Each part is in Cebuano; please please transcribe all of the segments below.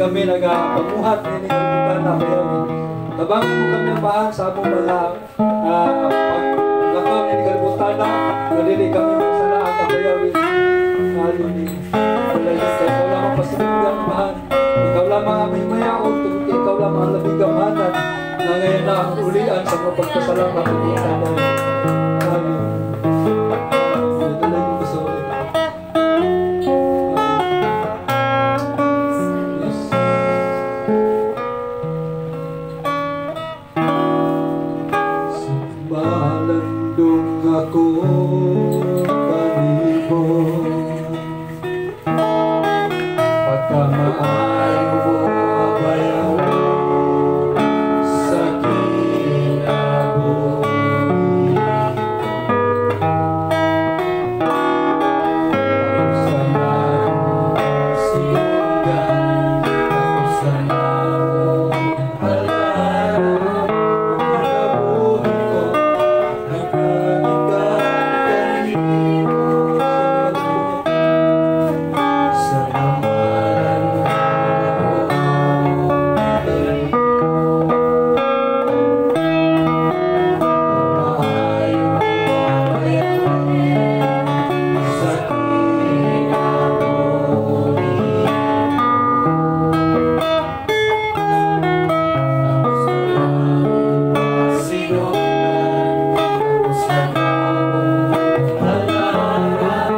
Kami nagapamuhat nining kalibutan na bayaw. Tabangan mo kami, Amahan, sa among mga paglakaw nining kalibutan na dili kami magsalaat ang bayawin. Halo ni Wala kay ikaw lamang pasinunggan, Amahan. Ikaw lamang ang may mayaon tungod kay ikaw lamang ang labing gamhanan na ngayon na ang ulian sa mga pagpasalamat ng tanan. Amen. Dala ko sa ulit. Yes. Sa malandong ako kanimo, pagkamaayo mo abayaw sa kinabuhi. Sa sinunggan, ako sa halaran, kinabuhi ko nagagikan kanimo. Sa kamalan ako maayo mo abayaw sa kinabuhi. Ako sa sinunggan, ako sa halaran,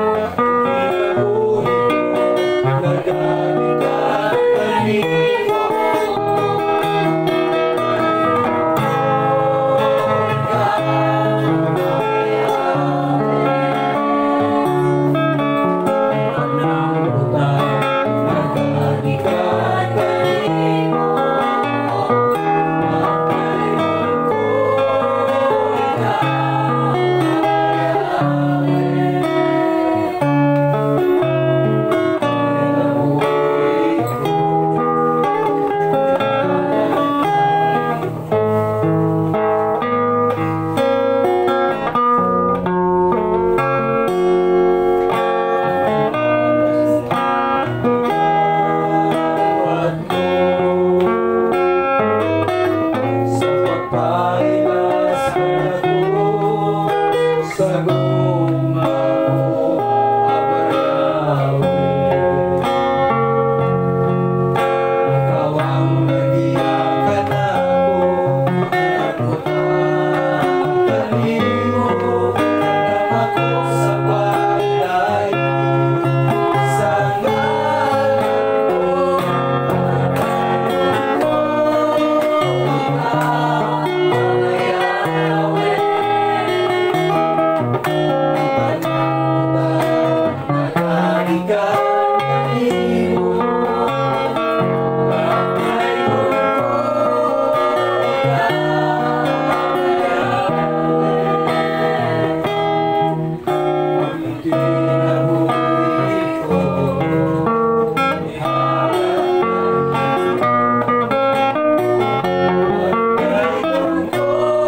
kinabuhi ko nagagikan kanimo. Nagagikan kanimo. Pagkayon ko ikaw, Yahweh. Kinabuhi ko. Gawad mo sa pagpahilas kanako sa gugma mo, Abayawe. Ikaw ang nagiya kanako, nagutang kanimo, ako sa paglain sa ngalan mo. Pagkayon ko ikaw, Yahweh. Nagagikan kanimo. Pagkayon ko ikaw, Yahweh. Ang kinabuhi ko ihalad kanimo. Pagkayon ko ikaw, Yahweh.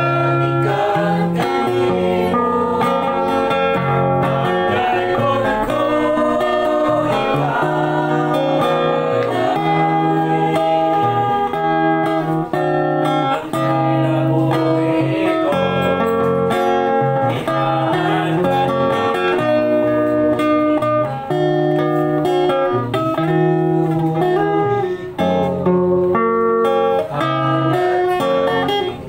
Nagagikan kanimo. Pagkayon ko ikaw, Yahweh. Ang kinabuhi ko ihalad kinabuhi ko halad kanimo.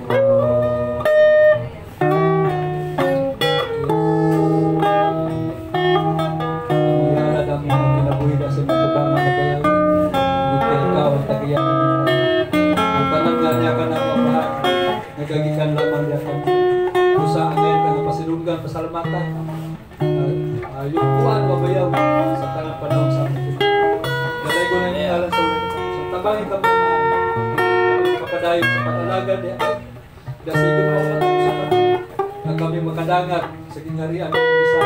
Ihalad ang imong kinabuhi na sa imong tubangan na bayaw. Tungod kay ikaw ang tagiyan ng tanan. Ang tanan nga niya ka ng Amahan, nagagikan lamang niya kamo. Busa ang ngayon nga pasinunggan, pasalamatan. Yukuan mabayaw sa tanang panahon sa among kinabuhi. Dalay ko na yung ngalan sa ulit. Sa tabangin kami, Amahan, kami kapadayon sa pag-alagad niya. Dasigon mo ang sa na kami makadangat sa gingharian ng isa sa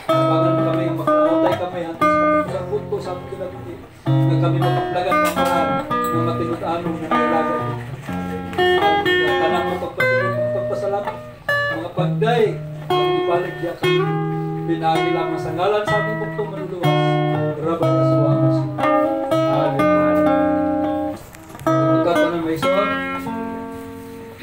Tabangan mo kami nga makakutay kami hangtod sa katapusang punto sa among kinabuhi. Nga kami makaplagan, Amahan, nga matinud-anong nga nalagad. Ang tanang mo pagpasilong pagpasalamat. pagday, among ibalik diha kami. Pinaagi lamang sa ngalan sa aming buktong Manluluwas, Rabbi Yahshua.